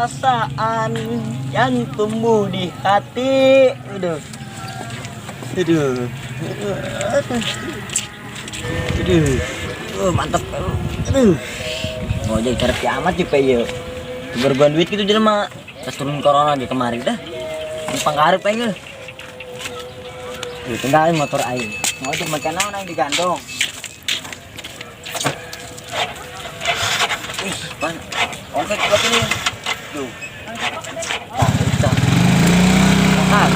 Perasaan yang tumbuh di hati. Aduh. Aduh. Aduh. Aduh. Oh, mantap. Aduh. Ngojek cara kiamat juga ya. Berbuan duit gitu jelema. Terus turun corona di kemarin dah. Numpang karep aing. Tuh, tinggalin motor aing. Ngojek makan naon aing digandong. Ih, pan. Ongkek buat ini. Tuh. Tah, tah. Makan.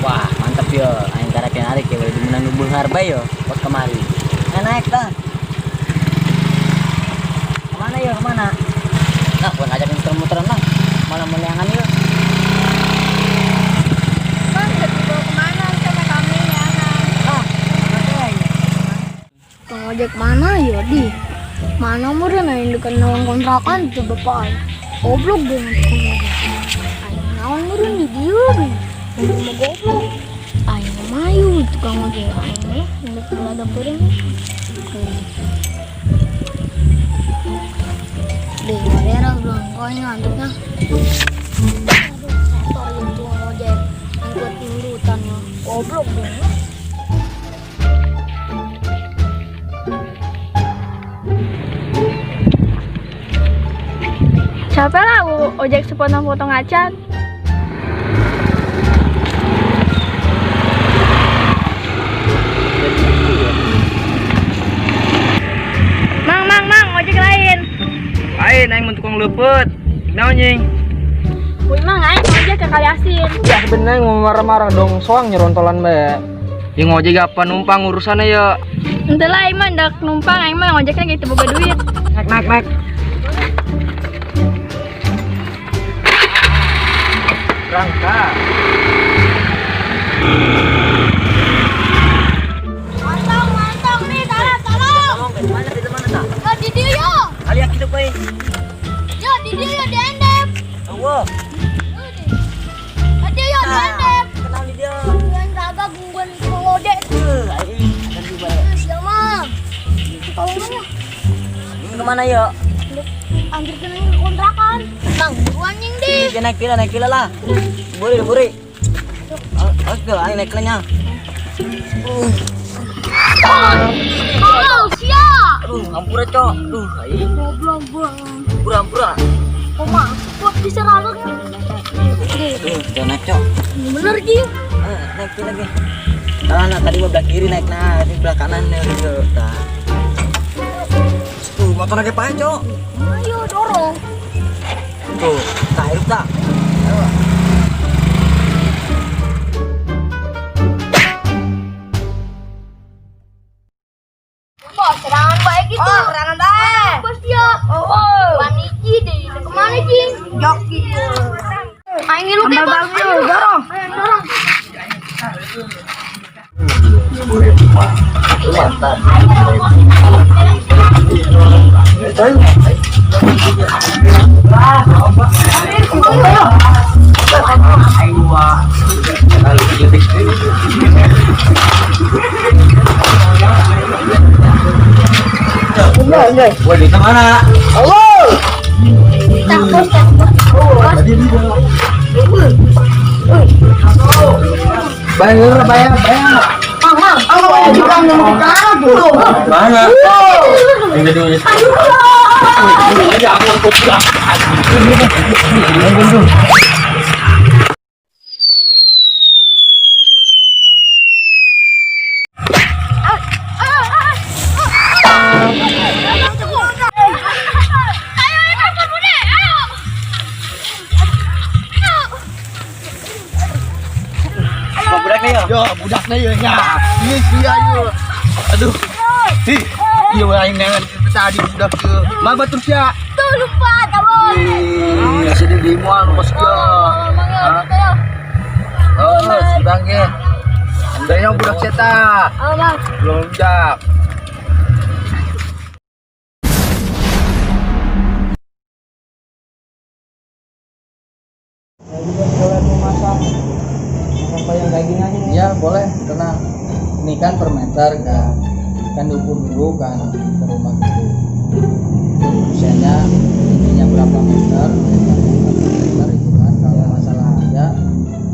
Wah, mantap yo. Aing karek narik ya, di menang beunghar bae yo, pas kemari. Nah, naik tah. Kemana yo, kemana? Nah, gua ngajak muter-muteran lah. Malah meneangan yo. Bang, udah dibawa kemana sama kami ya? Ah, mana Bang ojek mana ya di? Mana meureun aing dekat nawan kontrakan tuh bapak aing. Goblok deh tukang ojek. Aing naon meureun di dieu deh. Mau goblok. Aing mayu tukang ojek aing mah geus ada beureum. Deh, daerah belum kau ini ngantuknya. Aduh, setor ya tukang ojek. Aing buat tindutan ya. Goblok deh. Capek lah ojek sepotong-potong acan. Mang, mang, mang, ojek lain. Lain aing mun tukang leupeut. Naon nying? Wih, mang, aing ojek ke Kali Asin. Ya sebenarnya mau marah-marah dong, soang nyerontolan bae. Ya ngojek apa numpang urusannya ya. Ente lah, aing mah ndak numpang, aing mah ngojeknya gitu boga duit. Naik naik naik. Rangka. Mantong, mantong nih, tolong, tolong. Tolong, ke mana di mana tah? Yo di dieu yo. Kali kitu bae. Yo di dieu yo di endep. Eueuh. Yo di dieu yo di endep. Kenal di dia. Yang raga gangguan tukang ojek. Aing akan di bae. Siapa? Tolongan ya. Ini kemana yo? Anjir kena ke kontrakan. Bang, buruan nying di. Ini naik pila, naik pila lah. Buri, buri. Awas ke, aing naik kelenya. Oh, siap. Aduh, ampura cok. Aduh, aing. Goblok, bang. Ampura, ampura. Oh, mampus bisa ralek. Aduh, jangan naik cok. Bener, Ji. Naik pila lagi. Nah, nah, tadi mah belah kiri naik, nah, ini belah kanan nih gitu. Nah. Tuh, motor lagi pakai cok. Ayo dorong. Tuh, tak hidup tak. Bos, serangan baik gitu. Oh, serangan baik. Bos ya. Oh. Paniki deh. Kemana, Ji? Joki. Aing ngilu ke, Bos. Dorong. Dorong. Mantap. Wah, di mana? Tak, bos, tak, bos. Bayar, bayar, bayar. Mang, mang. Mana? Ini dulu. Ayo, ayo, telepon Bude. Ayo. Mau budak nih yo. Yo, budaknya yo nya. Ini sia yo. Aduh. Ih, iya aing neangan tadi budak ke. Ma batur sia. Tuh lupa, tabon. Ih, sedih di mual kos kieu. Mang, ya, ayo. Oh, si Bang ge. Andainya budak seta. Oh, Bang. Belum budak. Ya boleh, tenang. Ini kan per meter kan. Kan diukur dulu kan ke rumah gitu. Kusennya tingginya berapa meter, berapa meter itu kan. Kalau masalah harga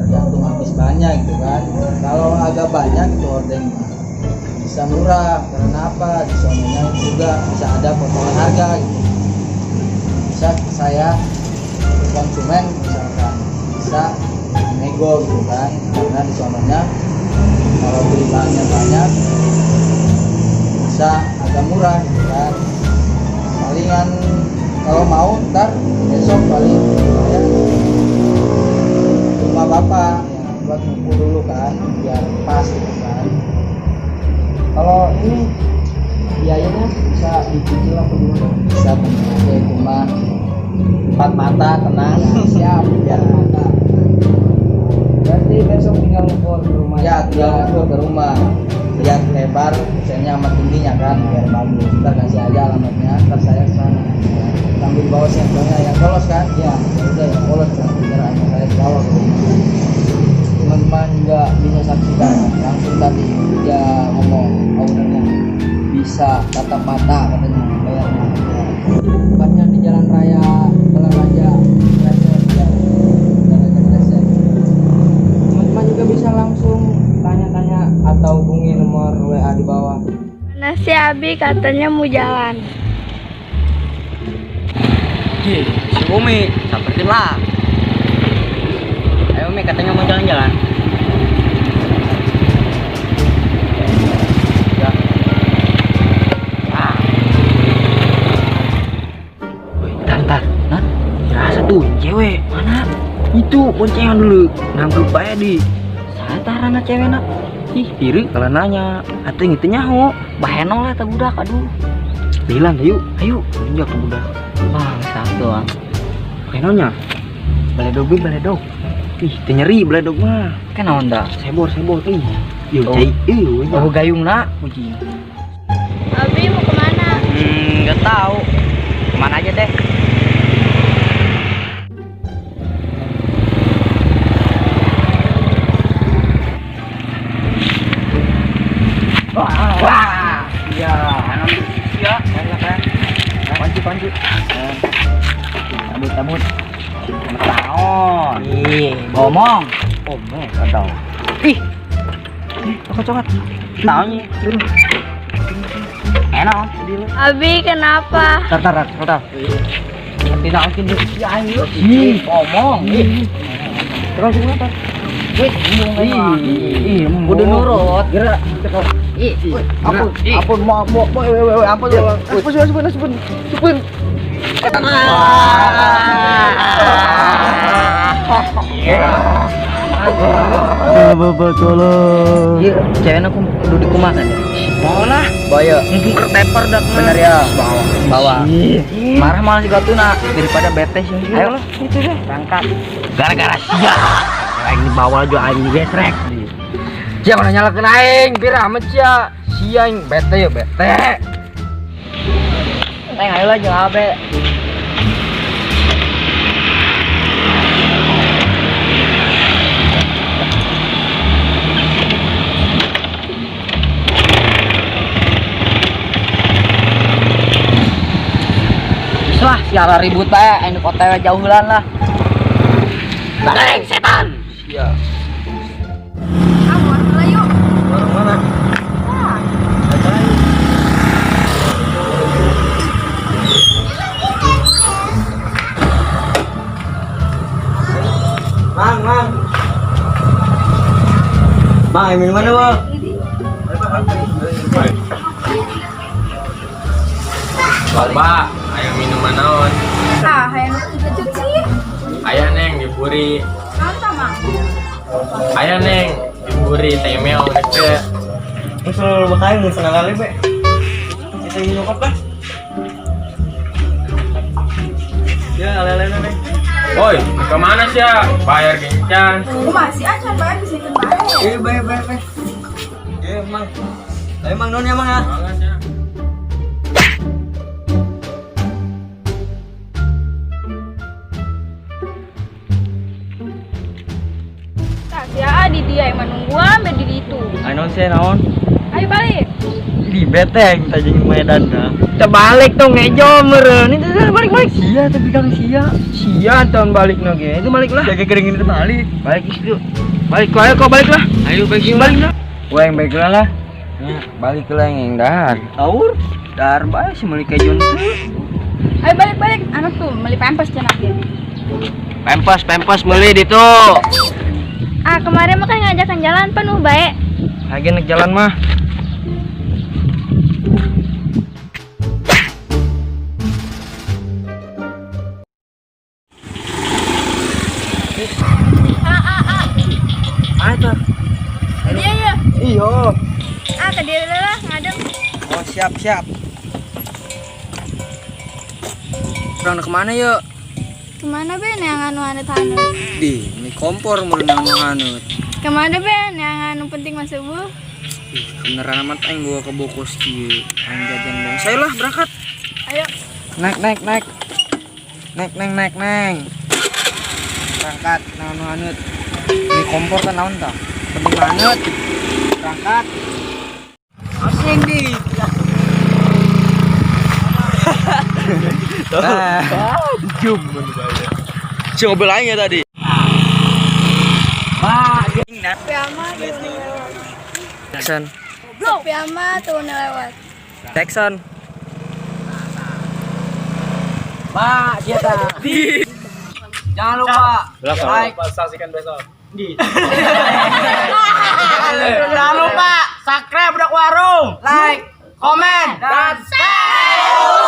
tergantung habis banyak gitu kan. Kalau agak banyak itu hordengnya bisa murah, karena apa? Di sononya juga bisa ada potongan harga gitu. Bisa saya konsumen misalkan bisa nego gitu kan, karena di sononya kalau beli bahannya banyak bisa agak murah gitu kan. Palingan kalau mau ntar besok paling saya rumah bapak ya, buat ngukur dulu kan biar pas gitu kan. Kalau ini biayanya bisa dicicil atau gimana? Bisa tenang aja itu mah, empat mata tenang. Ya, siap, biar mata. Berarti besok tinggal ngukur ke rumah. Ya, tinggal ngukur ke rumah. Lihat lebar kusennya sama tingginya kan biar bagus. Ntar kasih aja alamatnya, ntar saya ke sana. Ya, sambil bawa sampelnya yang polos kan? Ya. Ya udah yang polos kan, biar anak saya bawa ke rumah. Teman-teman juga bisa saksikan langsung tadi dia ngomong ownernya bisa tatap mata katanya bayarnya. Tempatnya di Jalan Raya Balaraja Kresek ya. Balaraja Kresek. Teman-teman juga bisa langsung tanya-tanya atau hubungi nomor WA di bawah. Mana si Abi katanya mau jalan. Si Umi, samperin lah. Ayo Umi, katanya mau jalan-jalan. Ya. Ah. Woi, tar, tar. Nah, rasa tuh cewek. Mana? Itu boncengan dulu. Nangkep bae di. Satarana cewek nak. Ih, diri kalau nanya. Atau yang itu nyaho. Bahenol lah budak, aduh. Bilang yuk, ayo, tunjuk ke budak. Bang, satu doang. Bahenolnya. Baledog gue baledog. Ih, teu nyeri baledog mah. Kan naon dah? Sebor, sebor. Ih, yuk, Oh. cai. Ih, Oh, gayung nak. Uji. Abi mau kemana? Nggak tahu. Kemana aja deh. Wah, iya, iya, banyak kan. Panci, panci. Tabut, tabut. Tahun. Ih, ngomong. Omong, atau. Ih, Coklat, coklat. tahunya. Enak. Abi kenapa? Tar, tar, tar, tar. Tidak mungkin dia aing yuk. Ih, ngomong. Ih. Terus gimana, Tar? Ih, Kudu nurut. Gerak. Ih, Ampun, ampun, mau, mau, mau, ampun, ampun, ampun, ampun, ampun. Bapak tolong. Iya, ceweknya aku duduk kumaha kan ya? Mau lah. Boyo. Mumpung kertepar dak. Bener ya. Bawa. Marah malah si Gatuna daripada bete sih. Ayo Ayo lah, itu deh. berangkat. Gara-gara sia. Aing dibawa aja aing digesrek. Cia mana nyalakeun aing, pira amat cia. Sia aing bete ya bete. Neng ayo lah jeung Abe. Geus lah, siala ribut bae, anu OTW jauhulan lah. Bareng setan. Sia. Ah, mau lah yuk. Orang mana? Mang, mang. Mang, minum mana, Bang? Coba, ayo minuman naon? Ah, hayang kecut sih. Aya neng diburi. Naon tah, Mang? Aya neng diburi teh meong deket. Ini selalu bakain mau senang kali, Be. Kita minum apa? Ya, ale-ale neng. Woi, kemana sih ya? Bayar gencan. Aku masih aja bayar bisa ikut bayar. Eh, bayar, bayar, bayar. Eh, Mang. Ayo, Mang, non ya, Mang ya. Semangat ya. Tah, sia di dia yang nungguan be di ditu. Ayo, non sih, naon. Ayo balik. Di beteng tajeng Medan dah. Kita balik tuh ngejo meureun. Itu balik balik. Sia tapi kang sia. Sia tahun balik nage. Itu balik lah. Jaga keringin itu balik. Balik itu. Balik ayo kau balik lah. Ayo balik Balik lah. Wah yang baik lah. Balik lah yang dahar. Aur, dahar bae si meuli kejon tuh. Ayo balik balik. Anak tuh beli pampers cenah ge. Pempes pempes meuli ditu. Ah, kemarin mah kan ngajakan jalan penuh bae. Lagi naik jalan mah. Mana tuh? Iya iya. Iyo. Ah, ke dia lah ngadem. Oh siap siap. Orang kemana yuk? Kemana Ben yang anu anu tanu? Di, ini kompor mau nang anut. Kemana Ben yang anu penting mas subuh? Ih, beneran amat aing bawa ke bokos kieu. Aing jajan dong. Saya lah berangkat. Ayo. Naik naik naik. Naik neng naik neng. Berangkat nang anu anut. Ini kompor kan naon tah? Penting banget. Berangkat. Asing di. Nah, Dijum Si mobil aing ya tadi. Jackson. Sepi amat tuh lewat. Jackson. Pak, sia ta. Jangan lupa like, Saksikan besok. Jangan lupa subscribe Budak Warung, like, komen, dan share.